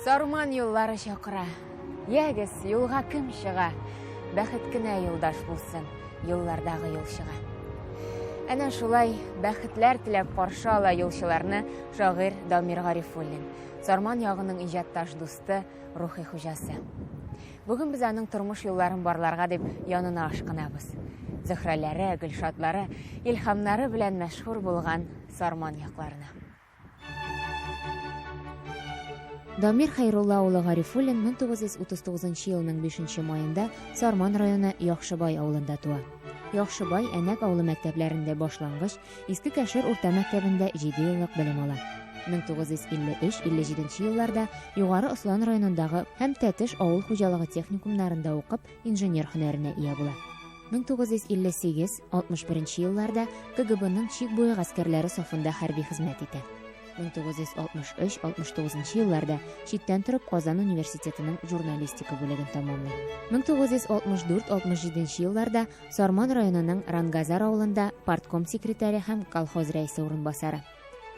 Сарман юллары чакыра. Ягез, юлга кем чыга? Бәхет кенә юлдаш булсын юллардагы юлчыга. Әнә шулай бәхетләр теләп каршы ала юлчыларны шагыйрь Дамир Гарифуллин. Сарман ягының иҗатташ дусты, рухи хуҗасы. Бүген без аның тормыш юлларын барларга дип янына ашкынабыз. Зөһрәләре, Гөлшатлары, илһамнары белән мәшһүр булган Сарман якларына. Дамир Хәйрулла улы Гарифуллин 1939 елның 5 маенда Сарман районы Яхшыбай авылында туа. Яхшыбай Әнәк авылы мәктәпләрендә башлангыч, Иске Кәшер урта мәктәбендә 7 еллык белем ала. 1953-57 елларда Югары Ослан районындагы һәм Тәтеш авыл хуҗалыгы техникумнарында укып, инженер һөнәренә ия була. 1958-61 елларда КГБның чик буе гаскәрләре сафында хәрби хезмәт итә. 1963-69 елларда читтән торып Казан университетының журналистика бүлеген тәмамлый. 1964-67 елларда Сарман районының Рангазар авылында партком секретаре һәм колхоз рәисе урынбасары.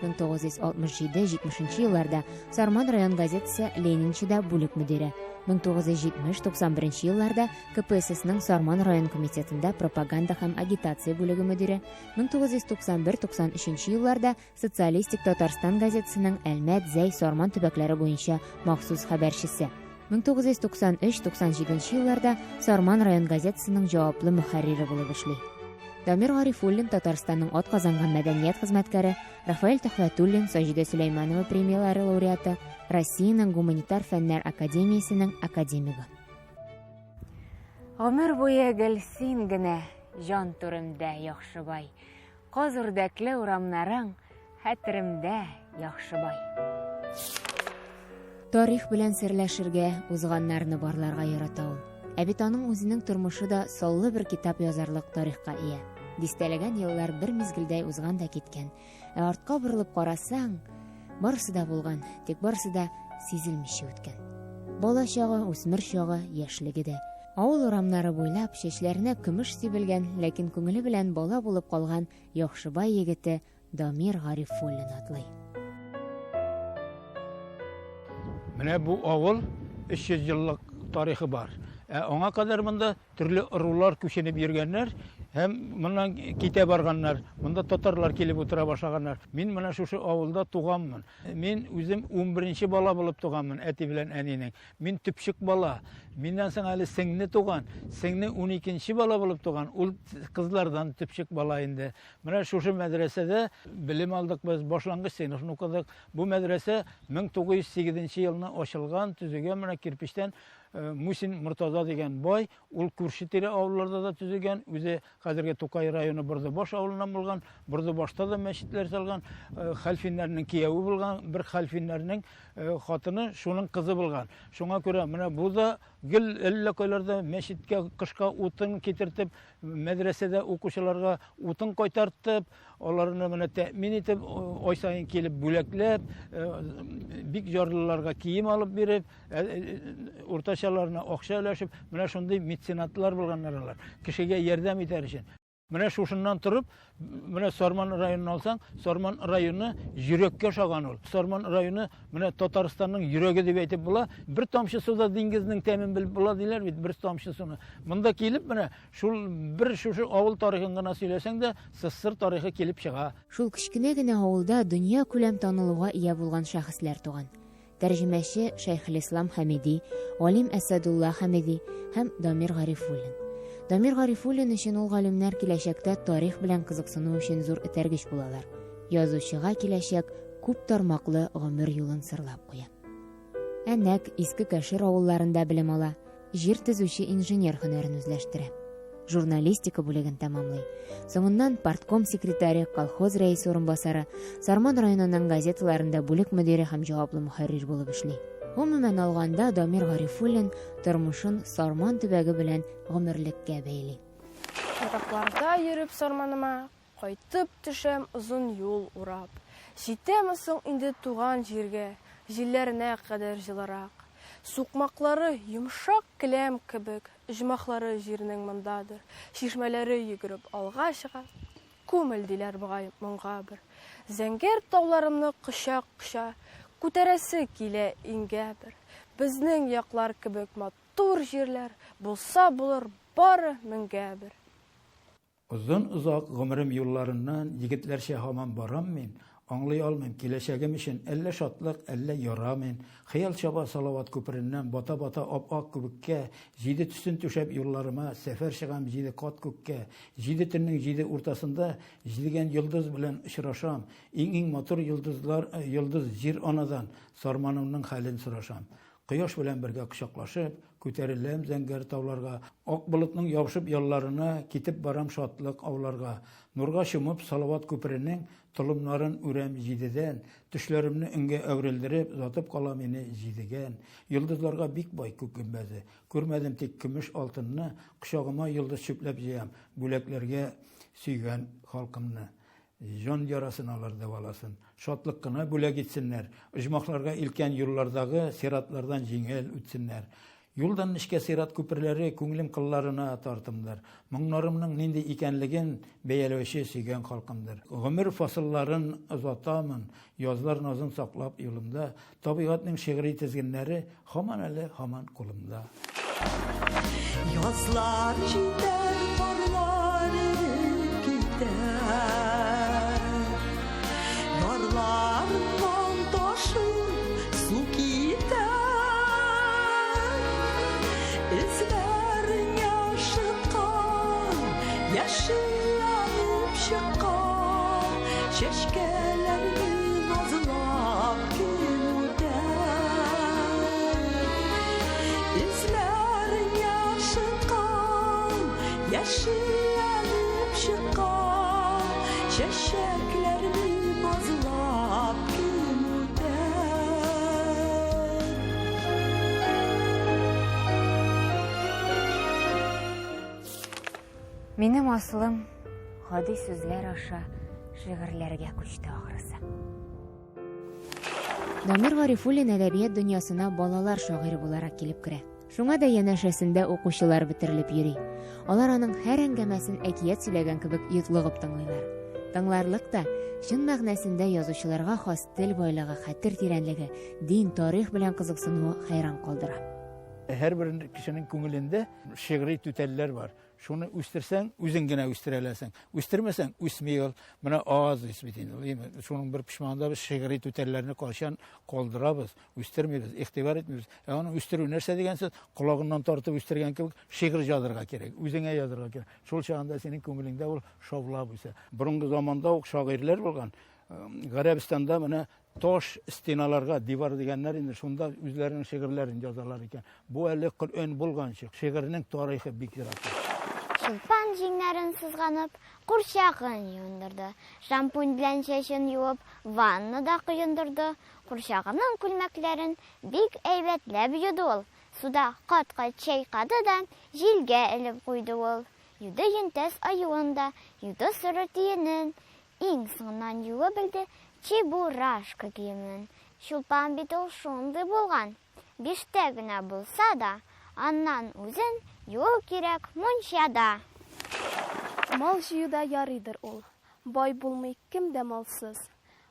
1967-70 елларда Сарман район газетасы Ленинчыда бүлек мөдире. 1970-91 елларда КПССның Сарман район комитетында пропаганда һәм агитация бүлеге мөдире. 1991-93 елларда Социалистик Татарстан газетасының Әлмәт, Зәй, Сарман төбәкләре буенча махсус хәбәрчесе. 1993-97 елларда Сарман район газетасының җаваплы мөхәррире булып эшли. Дамир Гарифуллин Татарстанның атказанган мәдәният хезмәткәре, Рафаэль Төхвәтуллин Саҗидә Сөләйманова премияләре лауреаты, Россиянең гуманитар фәннәр академиясенең академигы. Гомер буе гел син генә, җан түремдә, Яхшыбай. Каз-үрдәкле урамнарың хәтеремдә, Яхшыбай. Тарих белән серләшергә, узганнарны барларга ярата ул. Ә бит аның үзенең тормышы да саллы бер китап язарлык тарихка ия. Дистәләгән еллар бер мизгелдәй узган да киткән. Ә артка борылып карасаң, барысы да булган, тик барысы да сизелмичә үткән. Бала чагы, үсмер чагы, яшьлеге дә. Авыл урамнары буйлап чәчләренә көмеш сибелгән, ләкин күңеле белән бала булып калган Яхшыбай егете Дамир Гарифуллин атлый. Менә бу авыл 300 еллык тарихы бар. Ә аңа кадәр монда төрле ырулар күченеп йөргәннәр һәм моннан китә барганнар. Монда татарлар килеп утыра башлаганнар. Мин менә шушы авылда туганмын. Мин үзем 11 бала булып туганмын әти белән әнинең. Мин төпчек бала. Миннән соң әле сеңне туган. Сеңне уникенче бала булып туган. Ул кызлардан төпчек бала инде. Менә шушы мәдрәсәдә белем алдык без, башлангыч сыйныфны укыдык. Бу мәдрәсә 1908 елны ачылган, төзегән менә кирпечтән э, Мусин Мортаза дигән бай, ул күрше-тирә авылларда да төзегән, үзе Хәзерге Тукай районы Бордыбаш авылыннан булган. Бордыбашта да мәчетләр салган. Э, Хәлфиннәрнең кияве булган, бер Хәлфиннәрнең э, хатыны шуның кызы булган. Шуңа күрә менә бу да гел әллә кайларда мәчеткә кышка утын китертеп, мәдрәсәдә укучыларга утын кайтартып, аларны менә тәэмин итеп, ай саен килеп бүләкләп, э, бик ярлыларга кием алып биреп, Ә, э, уртачаларына акча өләшеп, менә шундый меценатлар булганнар алар. Кешегә ярдәм итәр өчен. Менә шушыннан торып, менә Сарман районын алсаң, Сарман районы йөрәккә ошаган ул. Сарман районы менә Татарстанның йөрәге дип әйтеп була. Бер тамчы суда диңгезнең тәмен белеп була диләр бит, бер тамчы суны. Монда килеп менә шул бер шушы авыл тарихын гына сөйләсәң дә, СССР тарихы килеп чыга. Шул кечкенә генә авылда дөнья күләм танылуга ия булган шәхесләр туган. Тәрҗемәче Шәйхелислам Хәмиди, галим Әсәдулла Хәмиди һәм Дамир Гарифуллин. Дамир Гарифуллин өчен ул галимнәр киләчәктә тарих белән кызыксыну өчен зур этәргеч булалар. Язучыга киләчәк күп тармаклы гомер юлын сырлап куя. Әнәк, Иске Кәшер авылларында белем ала. Җир төзүче инженер һөнәрен үзләштерә. Журналистика бүлеген тәмамлый. Соңыннан партком секретаре, колхоз рәисе урынбасары, Сарман районының газеталарында бүлек мөдире һәм җаваплы мөхәррир булып эшли. Гомумән алганда, Дамир Гарифуллин тормышын Сарман төбәге белән гомерлеккә бәйли. Еракларда йөреп Сарманыма, Кайтып төшәм озын юл урап. Җитәме соң инде туган җиргә, Җилләренә кадәр җылырак. Сукмаклары йомшак келәм кебек, Оҗмахлары җирнең мондадыр. Чишмәләре йөгереп алга чыга, Күмел диләр бугай моңга бер. Зәңгәр тауларымны коча-коча, Күтәрәсе килә иңгә бер. Безнең яклар кебек матур җирләр Булса булыр бары меңгә бер. Озын-озак гомерем юлларыннан Егетләрчә һаман барам мин, Аңлый алмыйм, киләчәгем өчен Әллә шатлык, әллә яра мин. Хыял чаба Салават күпереннән Бата-бата ап-ак күбеккә, Җиде төсен түшәп юлларыма Сәфәр чыгам җиде кат күккә. Җиде төннең җиде уртасында Җидегән йолдыз белән очрашам. Иң-иң матур йолдызлар, йолдыз Җир-анадан Сарманымның хәлен сорашам. Кояш белән бергә кочаклашып, Күтәреләм зәңгәр тауларга. Ак болытның ябышып ялларына Китеп барам шатлык ауларга. Нурга чумып, Салават күперенең Толымнарын үрәм җидедән. Төшләремне өнгә әверелдереп, Озатып кала мине Җидегән. Йолдызларга бик бай күк гөмбәзе. Күрмәдем тик көмеш алтынны, Кочагыма йолдыз чүпләп җыям, Бүләкләргә сөйгән халкымны. Җан ярасын алар дәваласын. Шатлык кына бүләк итсеннәр. Оҗмахларга илткән юллардагы сиратлардан җиңел үтсеннәр. Юлдан нечкә сират күперләре күңелем кылларына тартымдыр. Моңнарымның нинди икәнлеген бәяләүче сөйгән халкымдыр. Гомер фасылларын озатамын, язлар назын саклап юлымда. Табигатьнең шигъри тезгеннәре һаман әле һаман кулымда. Язлар җитәр, карлар эреп китәр. Ярларыннан ташып су китәр. Эзләреңә шыткан, яшелләнеп чыккан чәчкәләрне назлап кем үтәр? Эзләреңә шыткан, яшелләнеп чыккан чәчәкләрне назлап кем үтәр? Минем асылым гади сүзләр аша шигырьләргә күчте ахрысы. Дамир Гарифуллин әдәбият дөньясына балалар шагыйре буларак килеп керә. Шуңа да янәшәсендә укучылар бөтерелеп йөри. Алар аның һәр әңгәмәсен әкият сөйләгән кебек йотлыгып тыңлыйлар. Тыңларлык та, чын мәгънәсендә язучыларга хас тел байлыгы, хәтер тирәнлеге, дин, тарих белән кызыксынуы хәйран калдыра. Һәрбер кешенең күңелендә шигъри түтәлләр бар. Шуны үстерсәң, үзең генә үстерә аласың. Үстермәсәң, үсми ул. Менә аз үс бит инде ул. Шуның бер почмагында без шигъри түтәлләрне кайчан калдырабыз, үстермибез, игътибар итмибез. Ә аны үстерү нәрсә дигән сүз? Колагыннан тартып үстергән кебек шигырь язырга кирәк, үзеңә язырга кирәк. Шул чагында синең күңелеңдә ул шаулап үсә. Борынгы заманда ук шагыйрьләр булган. Гарәбстанда менә Таш стеналарга, дивар дигәннәр инде, шунда үзләренең шигырьләрен язалар икән. Бу әле Коръән булганчы. Шигырьнең тарихы бик ерак. Чулпан җиңнәрен сызганып, курчагын юындырды. Шампунь белән чәчен юып, ваннада коендырды. Курчагының күлмәкләрен бик әйбәтләп юды ул. Суда кат-кат чайкады да, җилгә элеп куйды ул. Юды йөнтәс аюын да, юды соры тиенен, Иң соңыннан юып белде Чебурашка киемен. Чулпан бит ул шундый булган, биштә генә булса да, аннан үзен юуу кирәк мунчада. Мал җыюда ярыйдыр ул. Бай булмый кем дә малсыз.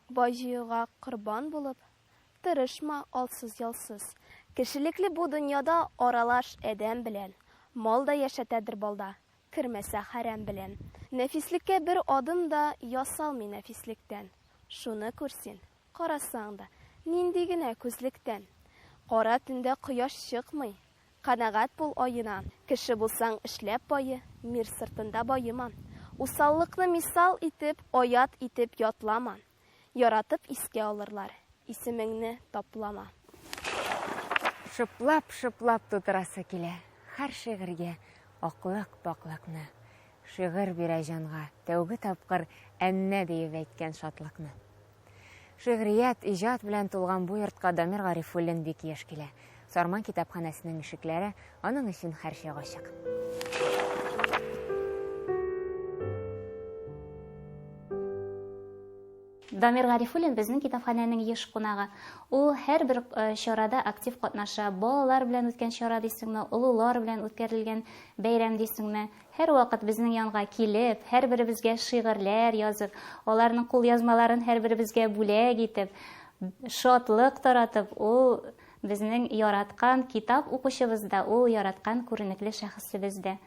Бай җыюга корбан булып, Тырышма алсыз-ялсыз. Кешелекле бу дөньяда аралаш адәм белән. Мал да яшәтәдер балда, Кермәсә хәрәм белән. Нәфислеккә бер адым да ясалмый нәфислектән. Шуны күр син, карасаң да, нинди генә күзлектән. Кара төндә кояш чыкмый, канәгать бул аена. Кеше булсаң, эшләп бае, мир сыртында баема. Усаллыкны мисал итеп, аят итеп ятлама. Яратып искә алырлар, исемеңне таплама. Шыплап-шыплап тутырасы килә һәр шигырьгә аклык-пакьлыкны. Шигырь бирә җанга тәүге тапкыр әннә диеп әйткән шатлыкны. Шигърият, иҗат белән тулган бу йортка Дамир Гарифуллин бик еш килә. Сарман китапханәсенең ишекләре аның өчен һәрчак ачык. Дамир Гарифуллин безнең китапханәнең еш кунагы. Ул һәрбер э, чарада актив катнаша. Балалар белән үткән чара дисеңме, олылар белән үткәрелгән бәйрәм дисеңме, һәрвакыт безнең янга килеп, һәрберебезгә шигырьләр язып, аларның кулъязмаларын һәрберебезгә бүләк итеп, шатлык таратып, ул безнең яраткан китап укучыбыз да, ул яраткан күренекле шәхесебез дә.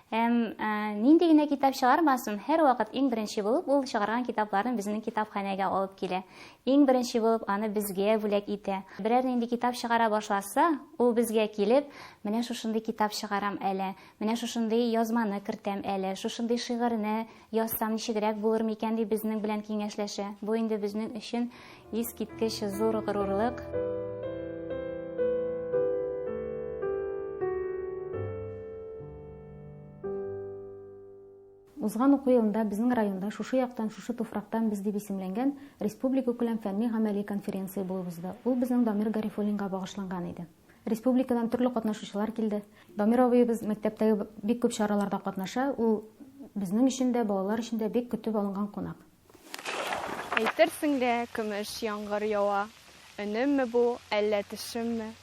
Һәм э, нинди генә китап чыгармасын, һәрвакыт иң беренче булып ул чыгарган китапларын безнең китапханәгә алып килә. Иң беренче булып аны безгә бүләк итә. Берәр нинди китап чыгара башласа, ул безгә килеп, менә шушындый китап чыгарам әле, менә шушындый язманы кертәм әле, шушындый шигырьне язсам ничегрәк булыр микән дип безнең белән киңәшләшә. Бу инде безнең өчен искиткеч зур горурлык. Узган уку елында безнең районда Шушы яктан, шушы туфрактан без дип исемләнгән республикакүләм фәнни-гамәли конференция булып узды. Ул безнең Дамир Гарифуллинга багышланган иде. Республикадан төрле катнашучылар килде. Дамир абыебыз мәктәптәге бик күп чараларда катнаша. Ул безнең өчен дә, балалар өчен дә бик көтеп алынган кунак. Әйтерсең лә, көмеш яңгыр ява. Өнемме бу, әллә төшемме?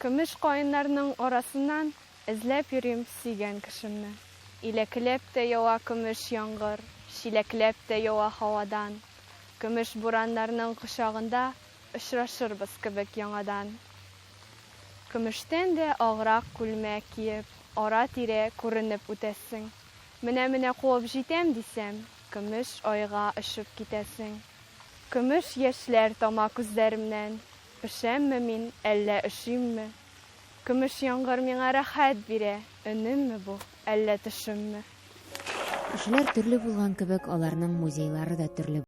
Көмеш каеннарның арасыннан Эзләп йөрим сөйгән кешемне. Иләкләп тә ява көмеш яңгыр, Чиләкләп тә ява һавадан. Көмеш бураннарның кочагында Очрашырбыз кебек яңадан. Көмештән дә аграк күлмәк киеп, Ара-тирә күренеп үтәсең. Менә-менә куып җитәм дисәм, Көмеш айга очып китәсең. Көмеш яшьләр тама күзләремнән, Пешәмме мин, әллә өшимме? Көмеш яңгыр миңа рәхәт бирә, Өнемме бу, әллә төшемме? Кешеләр төрле булган кебек, аларның музейлары да төрле.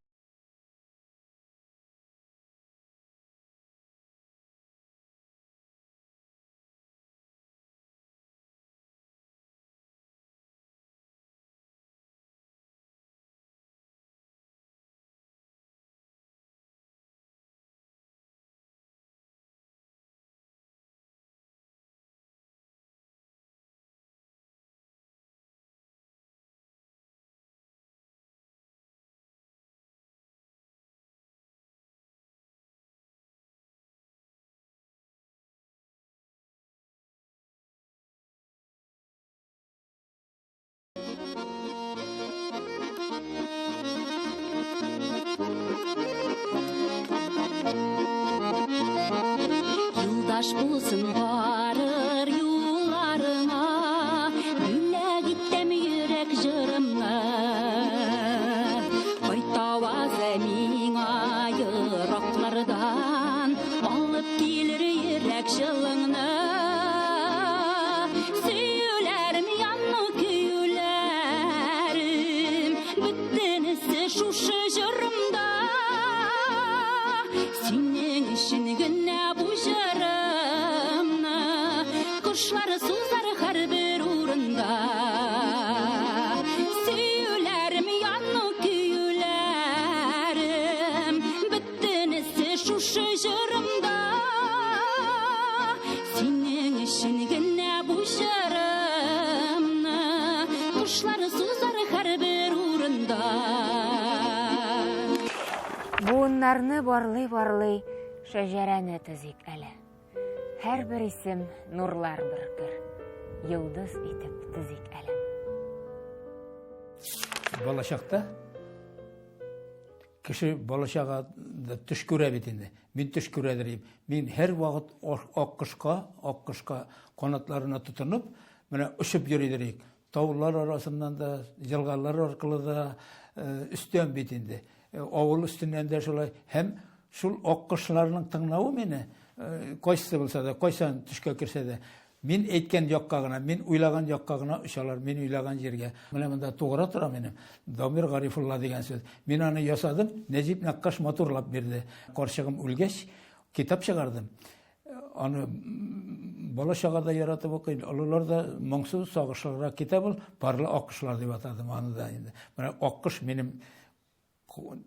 Юлдаш булсын барыр юлларыңа, Бүләк итәм йөрәк җырымны. Кайтавазы миңа ераклардан, Алып килер йөрәк җылыңны. Сөюләрем, яну көюләрем, Бөтенесе шушы җырымда. Синең өчен генә бу җырымны Кошлар сузар һәрбер урында. Сөюләрем, яну көюләрем, Бөтенесе шушы җырымда. Синең өчен генә бу җырымны Кошлар сузар һәрбер урында. Буыннарны барлый-барлый шәҗәрәне төзик әле. Һәрбер исем нурлар бөркер, йолдыз итеп төзик әле. Балачакта кеше балачага да төш күрә бит инде. Мин төш күрәдер идем. Мин һәрвакыт аккошка, аккошка канатларына тотынып, менә очып йөридер идек. Таулар арасыннан да, елгалар аркылы да, э, өстән бит инде. Э, авыл өстеннән дә шулай. Һәм шул аккошларның тыңлавы мине, э, кайсы булса да, кайсан төшкә керсә дә, мин әйткән якка гына, мин уйлаган якка гына очалар, мин уйлаган җиргә. Менә монда тугры тора минем. Дамир Гарифулла дигән сүз. Мин аны ясадым, Нәҗип Нәккаш матурлап бирде. Карчыгым үлгәч, китап чыгардым. Аны бала чага да яратып укый, олылар да моңсу, сагышлырак китап ул, Парлы аккошлар дип атадым аны да инде. Менә аккош минем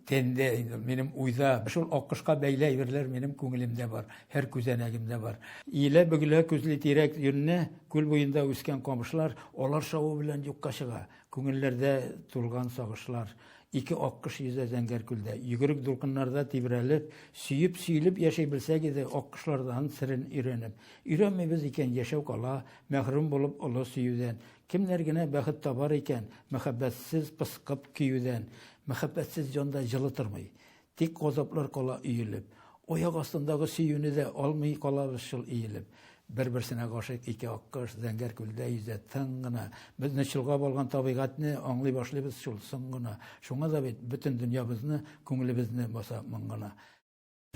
тәндә инде, минем уйда, шул аккошка бәйле әйберләр минем күңелемдә бар, һәр күзәнәгемдә бар. Иелә бөгелә күзле тирәк юньне, күл буенда үскән камышлар, алар шавы белән юкка чыга, күңелләрдә тулган сагышлар. Ике аккош йөзә зәңгәр күлдә, йөгерек дулкыннарда тибрәлеп, сөеп-сөелеп яши белсәк иде, аккошлардан серен өйрәнеп. Өйрәнмибез икән, яшәү кала, мәхрүм булып олы сөюдән. Кемнәр генә бәхет табар икән, мәхәббәтсез пыскып көюдән. Мәхәббәтсез җанда җылы тормый. Тик газаплар кала өелеп. Аяк астындагы сөюне дә алмый калабыз шул иелеп. Бер-берсенә гашыйк ике аккош зәңгәр күлдә йөзә тын гына. Безне чолгап алган табигатьне аңлый башлыйбыз шул соң гына. Шуңа да бит бөтен дөньябызны, күңелебезне баса моң гына.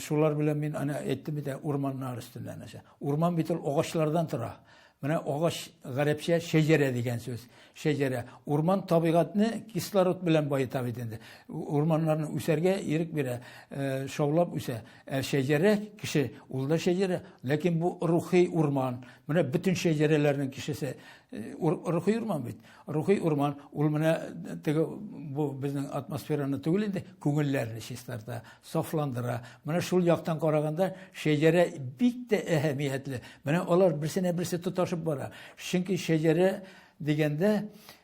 Шулар белән мин аны әйттем бит, урманнар өстеннән. Урман бит ул агачлардан тора. Менә агач гарәпчә шәҗәрә дигән сүз. Шәҗәрә. Урман табигатьне кислород белән баета бит инде. Урманнарны үсәргә ирек бирә, э, шаулап үсә. Ә шәҗәрә кеше, ул да шәҗәрә, ләкин бу рухи урман. Менә бөтен шәҗәрәләрнең кешесе э, рухи урман бит. Рухи урман ул менә теге бу безнең атмосфераны түгел инде, күңелләрне чистарта, сафландыра. Менә шул яктан караганда шәҗәрә бик тә әһәмиятле. Менә алар берсенә берсе тоташып бара. Чөнки шәҗәрә дигәндә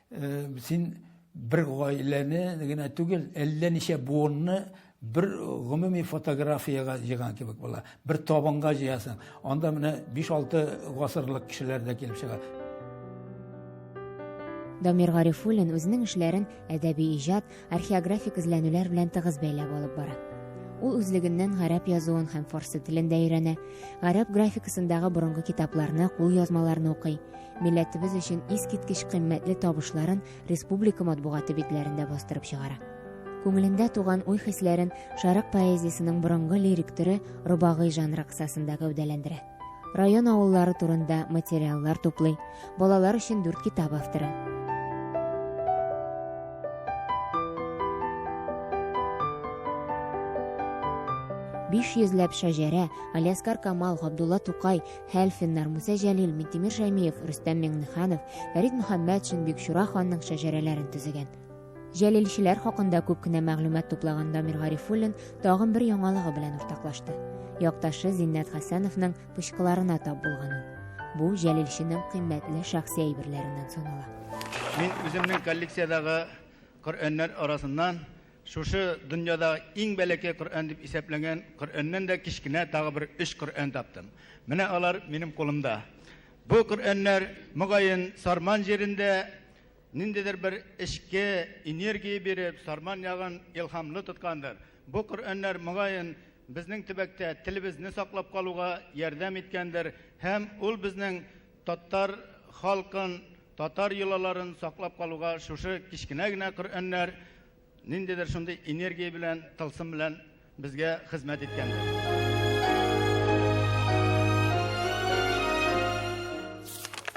э, син бер гаиләне генә түгел, әллә ничә буынны бер гомуми фотографиягә җыйган кебек була. Бер табынга җыясың. Анда менә 5-6 гасырлык кешеләр дә килеп чыга. Дамир Гарифуллин үзенең эшләрен әдәби иҗат, археографик эзләнүләр белән тыгыз бәйләп алып бара. Ул үзлегеннән гарәп язуын һәм фарсы телен дә өйрәнә, гарәп графикасындагы борынгы китапларны, кулъязмаларны укый. Милләтебез өчен искиткеч кыйммәтле табышларын республика матбугаты битләрендә бастырып чыгара. Күңелендә туган уй-хисләрен шәрык поэзиясенең борынгы лирик төре рубагый жанры кысасында гәүдәләндерә. Район авыллары турында материаллар туплый, балалар өчен дүрт китап авторы. Биш йөзләп шәҗәрә, Алиаскар Камал, Габдулла Тукай, Хәлфиннар, Муса Җәлил, Минтимер Шәймиев, Рөстәм Миңнеханов, Фәрит Мөхәммәтшин, Бикчура ханның шәҗәрәләрен төзегән. Җәлилчеләр хакында күп кенә мәгълүмат туплаган Дамир Гарифуллин тагын бер яңалыгы белән уртаклашты. Якташы Зиннәт Хәсәновның пычкыларына тап булган ул. Бу җәлилченең кыйммәтле шәхси әйберләреннән санала. Мин үземнең коллекциядәге Коръәннәр арасыннан шушы дөньяда иң бәләкәй Коръән дип исәпләнгән Коръәннән дә кечкенә тагы бер өч Коръән таптым. Менә алар минем кулымда. Бу Коръәннәр, мөгаен, Сарман җирендә Ниндидер бер эчке энергия биреп, Сарман ягын илһамлы тоткандыр. Бу Коръәннәр, мөгаен, безнең төбәктә телебезне саклап калуга ярдәм иткәндер һәм ул безнең татар халкын, татар йолаларын саклап калуга шушы кечкенә генә Коръәннәр ниндидер шундый энергия белән, тылсым белән безгә хезмәт иткәндер.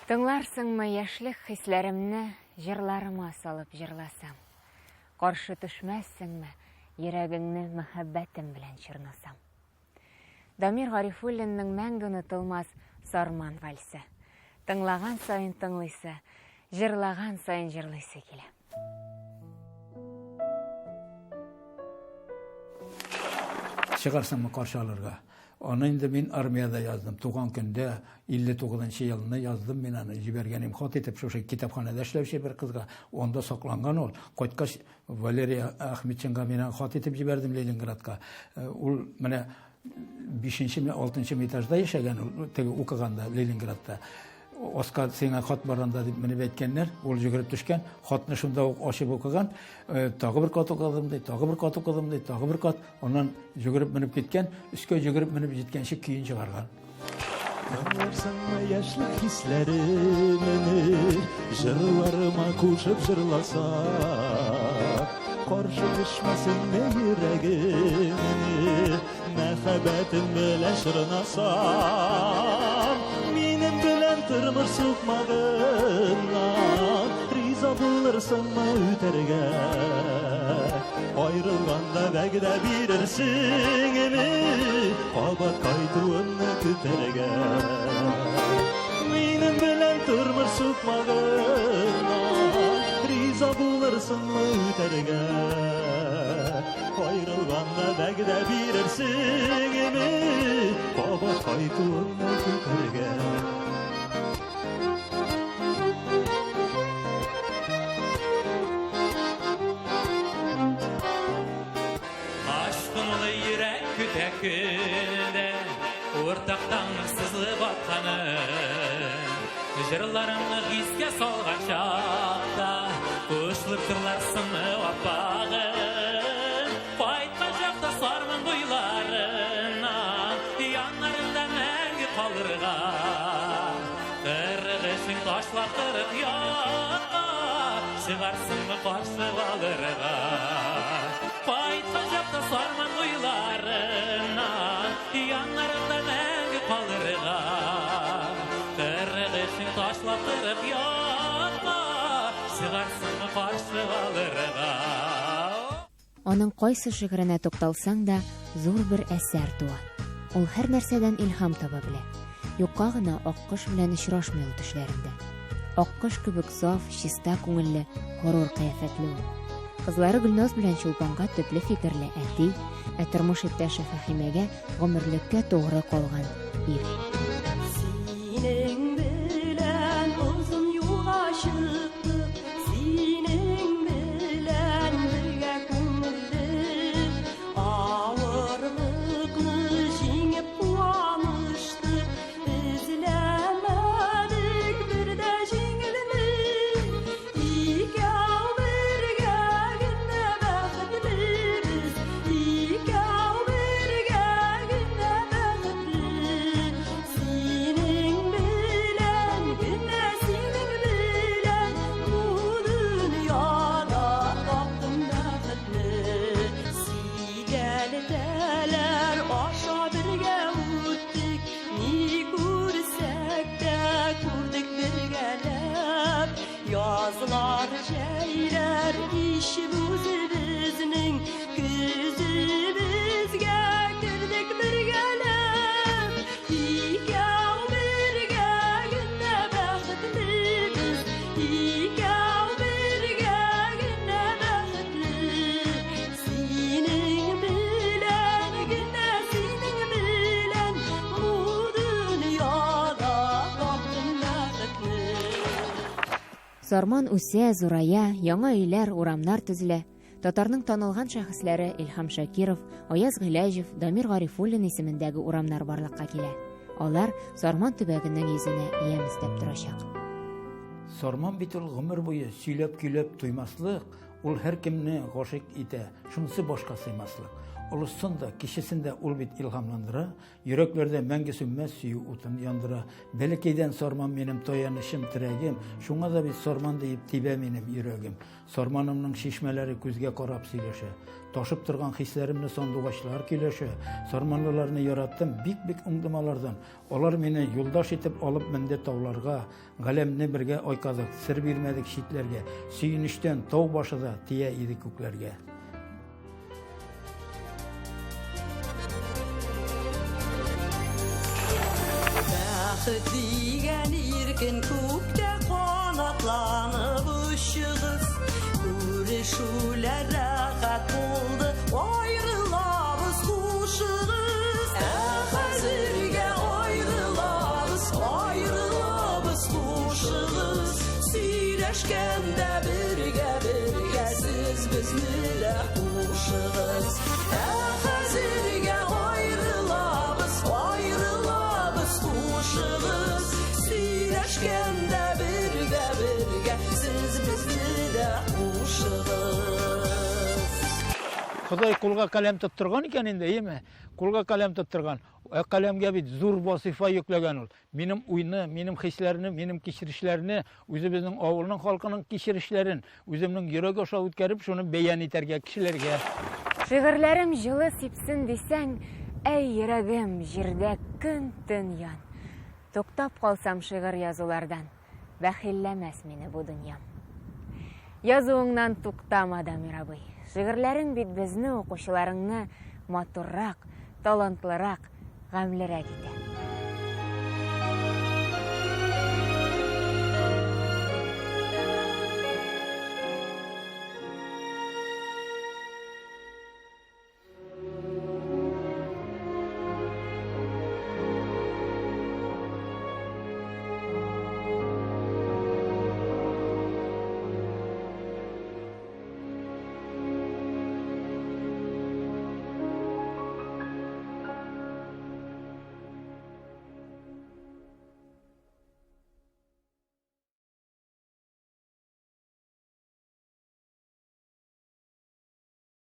Тыңларсыңмы яшьлек хисләремне җырларыма салып җырласам? Каршы төшмәссеңме йөрәгеңне мәхәббәтем белән чорнасам? Дамир Гарифуллинның мәңге онытылмас Сарман вальсы. Тыңлаган саен тыңлыйсы, җырлаган саен җырлыйсы килә. Чыгарсыңмы каршы алырга? Аны инде мин армиядә яздым. Туган көндә 59 нчы елны яздым мин аны. Җибәргәнем хат итеп шушы китапханәдә эшләүче бер кызга. Анда сакланган ул. Кайткач Валерий Ахметшинга мин хат итеп җибәрдем Ленинградка. Э, ул менә бишенчеме, алтынчы этажда яшәгән ул теге укыганда Ленинградта. Оскар сиңа хат бар анда дип менеп әйткәннәр. Ул йөгереп төшкән, хатны шунда ук ачып укыган. Э, тагы бер кат укыдым ди, тагы бер кат укыдым ди, тагы бер кат. Аннан йөгереп менеп киткән, өскә йөгереп менеп җиткәнче көен чыгарган. Тыңларсыңмы яшьлек хисләремне, җырларыма кушып җырласа, каршы төшмәсенме йөрәгемне, мәхәббәтем белән чорнасам, минем белән тормыш сукмагыннан риза булырсыңмы үтәргә? Айрылганда вәгъдә бирерсеңме, кабат кайтуымны көтәргә? Минем белән тормыш сукмагыннан риза булырсыңмы үтәргә? Айрылганда вәгъдә бирерсеңме, кабат кайтуымны көтәргә? Ашкынулы йөрәк көтә көндә Уртак таңның сызылып атканын Җырларыңны хискә салган чакта Кушылып җырларсыңмы аппагым Кайткан чакта Сарман буйларыннан. алырга? 40 эшең ташлап 40 якка, чыгарсыңмы каршы алырга? Кайткан чакта Сарман буйларыннан, яннарыңда мәңге калырга. 40 эшең ташлап 40 якка, чыгарсыңмы каршы алырга? Аның кайсы шигыренә тукталсаң да, зур бер әсәр туа. Ул һәр нәрсәдән илһам таба белә. Юкка гына аккош белән очрашмый ул төшләрендә. Аккош кебек саф, чиста күңелле, горур кыяфәтле ул. Кызлары Гөлназ белән Чулпанга төпле фикерле әти, ә тормыш иптәше Фәһимәгә гомерлеккә тугры калган ир. Синең белән озын юлга чыктык, синең белән бергә күңелле. Авырлыкны җиңеп куаныштык, эзләмәдек бер дә җиңелне. Икәү бергә генә бәхетле без, икәү бергә генә бәхетле. Синең белән генә, синең белән бу дөньяда таптым бәхетне. Сикәлтәләр аша бергә үттек, ни күрсәк тә күрдек бергәләп. Язлар, җәйләр кичеп үзебезнең көзебезгә кердек бергәләп. Икәү бергә генә бәхетле без, икәү бергә генә бәхетле. Синең белән генә, синең белән бу дөньяда таптым бәхетне. Сарман үсә, зурая, яңа өйләр, урамнар төзелә. Татарның танылган шәхесләре Илһам Шакиров, Аяз Гыйләҗев, Дамир Гарифуллин исемендәге урамнар барлыкка килә. Алар Сарман төбәгенең йөзенә ямь өстәп торачак. Сарман бит ул гомер буе сөйләп-көйләп туймаслык, ул һәркемне гашыйк итә, шунысы башка сыймаслык. Олысын да, кечесен дә ул бит илһамландыра, йөрәкләрдә мәңге сүнмәс сөю утын яндыра. Бәләкәйдән Сарман минем таянычым, терәгем, шуңа да бит Сарман диеп тибә минем йөрәгем. Сарманымның чишмәләре күзгә карап сөйләшә. Ташып торган хисләремне сандугачлар көйләшә. Сарманлыларны яраттым, бик-бик уңдым алардан. Алар мине юлдаш итеп алып менде тауларга. Галәмне бергә айкадык, сер бирмәдек читләргә. Сөенечтән тау башы да тия иде күкләргә. Бәхет дигән иркен күктә канатланып очыгыз. Күрешүләр рәхәт булды, аерылабыз, хушыгыз. Ә хәзергә аерылабыз, аерылабыз, хушыгыз. Сөйләшкәндә бергә бергә сез безне дә кушыгыз. Ә хәзергә аерылабыз, аерылабыз, хушыгыз. Сөйләшкәндә бергә бергә сез безне дә кушыгыз. Ходай кулга каләм тоттырган икән инде, әйеме? Кулга каләм тоттырган. Ә каләмгә бит зур вазифа йөкләгән ул. Минем уйны, минем хисләрне, минем кичерешләрне, үзебезнең авылның халкының кичерешләрен үземнең йөрәк аша үткәреп, шуны бәян итәргә кешеләргә. Шигырьләрем җылы сипсен дисәң, әй йөрәгем, җирдә көн-төн ян. Туктап калсам шигырь язулардан, бәхилләмәс мине бу дөньям. Язуыңнан туктама, Дамир абый. Шигырьләрең бит безне, укучыларыңны матуррак, талантлырак, гамьлерәк итә.